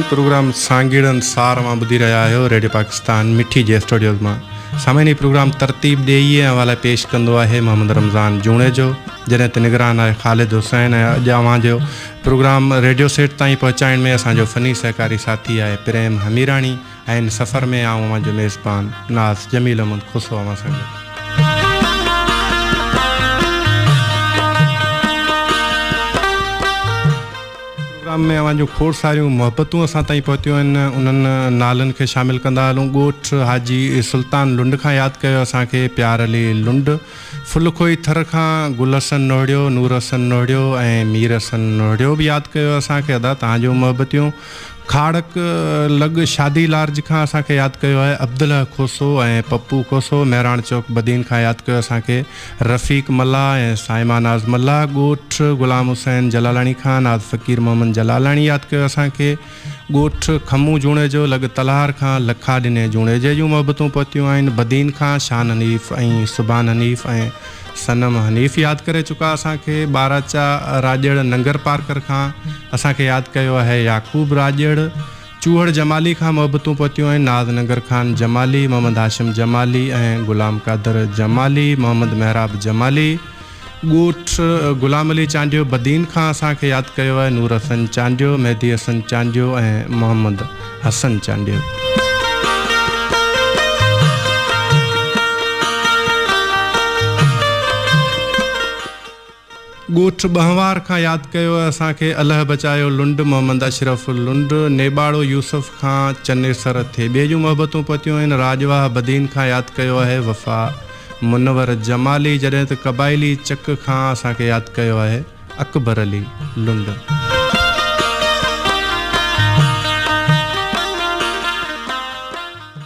Programme سانگيڙن سار اوهان ٻڌي رهيا آهيو ريڊيو پاڪستان مٺي جي اسٽوڊيوز مان. سامعين هي پروگرام ترتيب ڏيئي ۽ اوهان لاء پيش ڪندو آهي محمد رمضان جوڻيجو جڏهن ته نگران آهي خالد حسين ۽ اڄ اوهان جو پروگرام ريڊيو سيٽ تائين پهچائڻ ۾ اسان جو فني سهڪاري ساٿي آهي پريم هميراڻي ۽ ان سفر ۾ آئون اوهان جو ميزبان ناز جميل احمد کوسو اوهان سان گڏ. پروگرام ۾ اوهان جون کوڙ ساريون محبتون اسان تائين پهتيون آهن انهن نالن کي شامل ڪندا هلون ڳوٺ حاجي سلطان لنڊ کان ياد ڪيو اسان کي پيار علي لنڊ ڦل کوئي ٿر کان گل حسن نوهڙيو نور حسن نوهڙيو ۽ مير حسن نوهڙيو به ياد ڪيو اسان کي ادا توهان جون محبتيون کاڙڪ لڳ شادي لارج کان اسان کي ياد ڪيو آهي عبدالله کوسو ۽ پپو کوسو مهراڻ چوڪ بدين کان ياد ڪيو اسان کي رفيق ملاح ۽ صائمه ناز ملاح ڳوٺ غلام حسين جلالاڻي کان ناز فقير محمد جلالاڻي ياد ڪيو اسان کي ڳوٺ کمون جوڻيجو لڳ تلهار کان لکا ڏني جوڻيجي جون محبتون پهتيون آهن بدين کان شان حنيف ۽ سبحان حنيف ۽ صنم حنيف ياد ڪري چڪا اسان کي ٻاراچا راڄڙ ننگر پارڪر کان اسان کي ياد ڪيو آهي يعقوب راڄڙ چوهڙ جمالي کان محبتون پهتيون آهن ناز ننگر خان جمالي، محمد هاشم جمالي ۽ غلام قادر جمالي، محمد محراب جمالي، ڳوٺ غلام علي چانڊيو بدين کان اسان کي ياد ڪيو آهي نور حسن چانڊيو، مهدي حسن چانڊيو ۽ محمد حسن چانڊيو. ڳوٺ ٻهنوار کان ياد ڪيو اسان کي الهه بچايو لنڊ محمد اشرف لنڊ نيٻاڙو يوسف کان چنيسر ٿيٻي جون محبتون پهتيون آهن راڄ واهه بدين کان ياد ڪيو آهي وفا منور جمالي جڏهن ته قبائلي چڪ کان اسان کي ياد ڪيو آهي اڪبر علي لنڊ.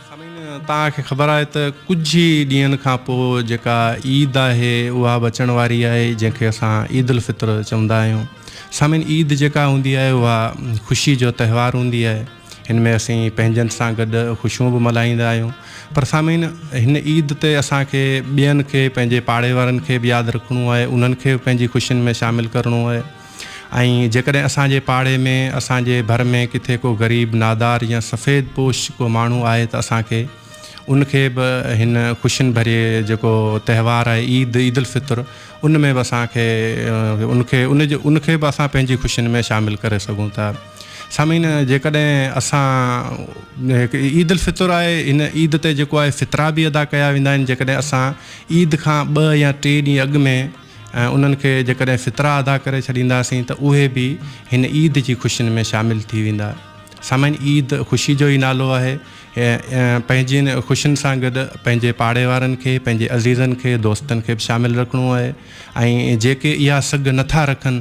سامعين توهان کي خبر آهي ته ڪجهه ئي ڏينهن کان پوء جيڪا عيد آهي اها به اچڻ واري آهي جنهن کي اسان عيد الفطر چوندا آهيون سامعين عيد جيڪا هوندي آهي اها خوشي جو تهوار هوندي آهي هن ۾ اسين پنهنجن سان گڏ خوشيون به ملهائيندا آهيون پر سامعين هن عيد تي اسان کي ٻين کي پنهنجي پاڙي وارن کي به ياد رکڻو آهي انهن کي به پنهنجي خوشين ۾ شامل ڪرڻو آهي ۽ جيڪڏهن اسان جي پاڙي ۾ اسان جي ڀر ۾ ڪٿي ڪو غريب، نادار يا سفيد پوش ڪو ماڻهو آهي ته اسان کي ان کي به هن خوشين ڀريي جيڪو تهوار آهي عيد، عيد الفطر، ان ۾ به اسان کي ان کي ان جي ان کي به اسان پنهنجي خوشين ۾ شامل ڪري سگهون ٿا. سامعين جيڪڏهن اسان عيد الفطر آهي هن عيد تي جيڪو آهي فطرا به ادا ڪيا ويندا آهن جيڪڏهن اسان عيد کان ٻه يا ٽي ڏينهن اڳ ۾ ۽ انهن کي جيڪڏهن فطرا ادا ڪري ڇڏينداسين ته اهي به هن عيد جي خوشين ۾ شامل ٿي ويندا. سامعين عيد خوشي جو ئي نالو آهي. پنهنجين خوشين سان گڏ پنهنجي پاڙي وارن کي، پنهنجي عزيزن کي، دوستن کي به شامل رکڻو آهي ۽ جيڪي اها سگهه نٿا رکن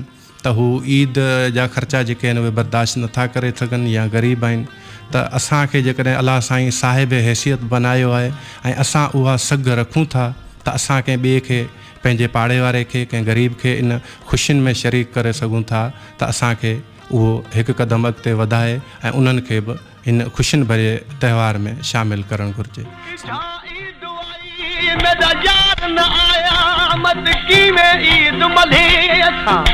ته هو عيد جا خرچا جيڪي آهن اهي برداشت نٿا ڪري سگهن يا غريب آهن ته اسان کي جيڪڏهن الله سائين صاحب حيثيت بنايو آهي ۽ اسان اها سگهه رکون ٿا ته اسان ڪنهن ٻئي کي پنهنجي پاڙي واري کي ڪنهن غريب کي ان خوشين ۾ شريڪ ڪري سگهون ٿا ته اسان کي اهو هڪ قدم اڳتي وڌائي ۽ انهن کي به هن خوشين ڀريي تهوار ۾ شامل ڪرڻ گهرجي. ڇا عيد آئي ميڏا يار نه آيا مت ڪيوين عيد ملهي اسان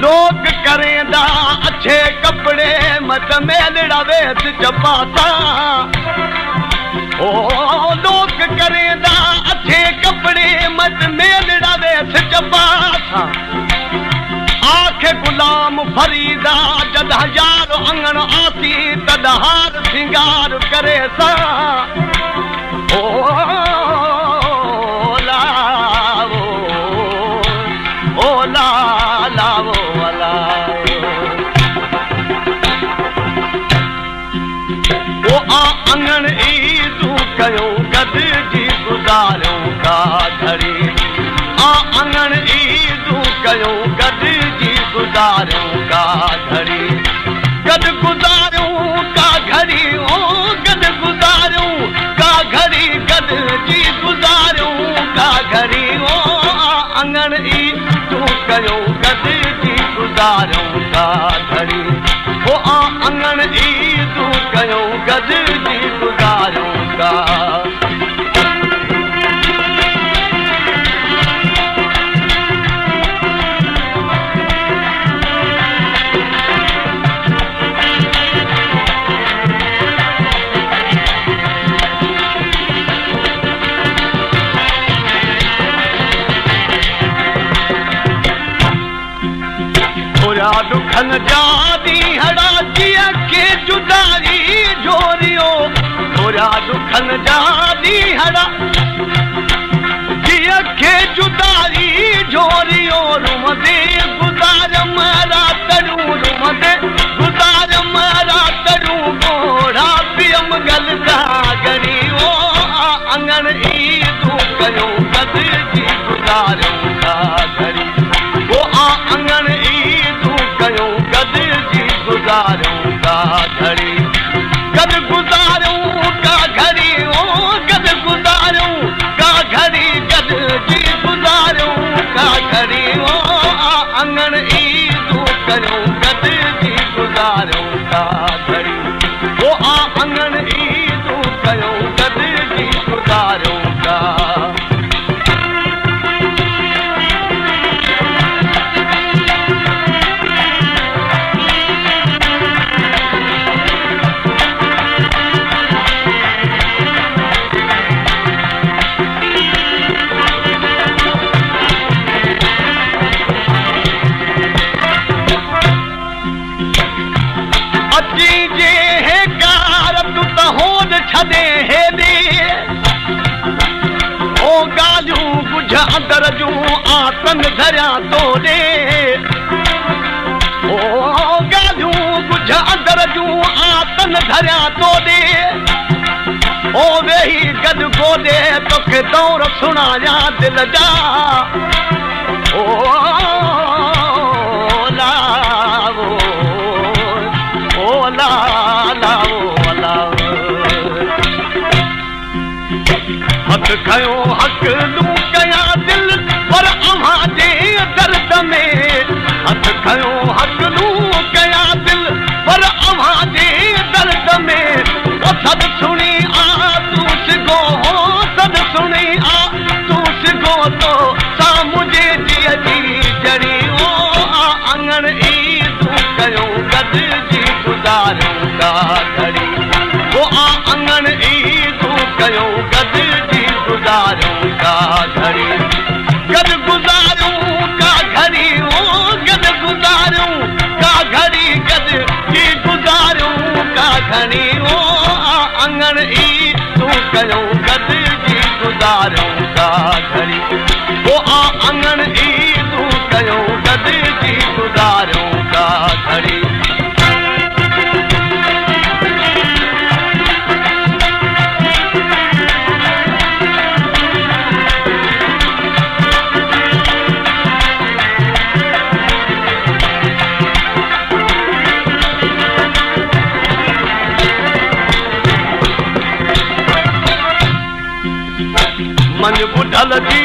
لوڪ ڪريندا اڇي ڪپڙي مت ميلڙا ويس چپاسان او لوڪ ڪريندا اڇي ڪپڙي مت ميلڙا ويس چپاسان آک غلام فريدا جڏهن يار اڱڻ آسي تڏهن هار سينگار ڪريسان او لا او او لا لا او الا او آ اڱڻ عيدون ڪيون گڏجي گذاريون ڪا گهڙي آ اڱڻ عيدون ڪيون گڏجي گذاريون ڪا گهڙي گڏ گذاريون ڪا گهڙي او گڏ گذاريون ڪا گهڙي گڏجي گذاريون ڪا گهڙي او آ اڱڻ عيدون ڪيون گڏجي گذاريون ڪا گهڙي او آ اڱڻ عيدون ڪيون گڏجي گذاريون ڪا. ڏکن جا ڏينهڙا جيء کي جدائي جهوريو، گهوريا ڏکن جا ڏينهڙا جيء کي جدائي جهوريو، روئندي گذاريم راتڙيون، روئندي گذاريم راتڙيون، ڳوڙها پيم گل تان ڳڙي، او آ اڱڻ عيدون ڪيون گڏجي گذاريون ڪا گهڙي. او آ اڱڻ عيدون ڪيون گڏجي گذاريون ڪا گهڙي. گڏ گذاريون ڪا گهڙي او گڏ گذاريون ڪا گهڙي گڏجي گذاريون ڪا گهڙي او آ اڱڻ عيدون ڪيون گڏجي گذاريون ڪا گهڙي او آ اڱڻ عيدون ڪيون گڏجي گذاريون ڪا. اچي جي هيڪار تون ته هوڏ ڇڏي هيڏي. او ڳالهيون ڳجهه اندر جون آتن ڌريان تو ڏي. او ڳالهيون ڳجهه اندر جون آتن ڌريان تو ڏي. او ويهي گڏ گوڏي توکي دور سڻايان دل جا. او لا او لا لا او لا. هٿ کنيو حق لون ڪيان دل پر اوهان جي درد ۾، هٿ کنيو حق لون ڪيان دل پر اوهان جي درد ۾، او سڏ سڻي آ تون سگهو هو سڏ سڻي آ تون سگهو تو سان منهنجي جيء جي جڙي، او آ اڱڻ عيدون ڪيون گڏجي گذاريون ڪا گهڙي، او آ اڱڻ عيدون ڪيون گڏجي گذاريون ڪا گهڙي، گڏ گذاريون ڪا گهڙي، او گڏ گذاريون ڪا گهڙي، گڏجي گذاريون ڪا گهڙي، او آ اڱڻ عيدون ڪيون گڏجي گذاريون ڪا گهڙي، او آ اڱڻ عيدون ڪيون گڏجي گذاريون ڪا گهڙي. مڃ ٻڍل جي.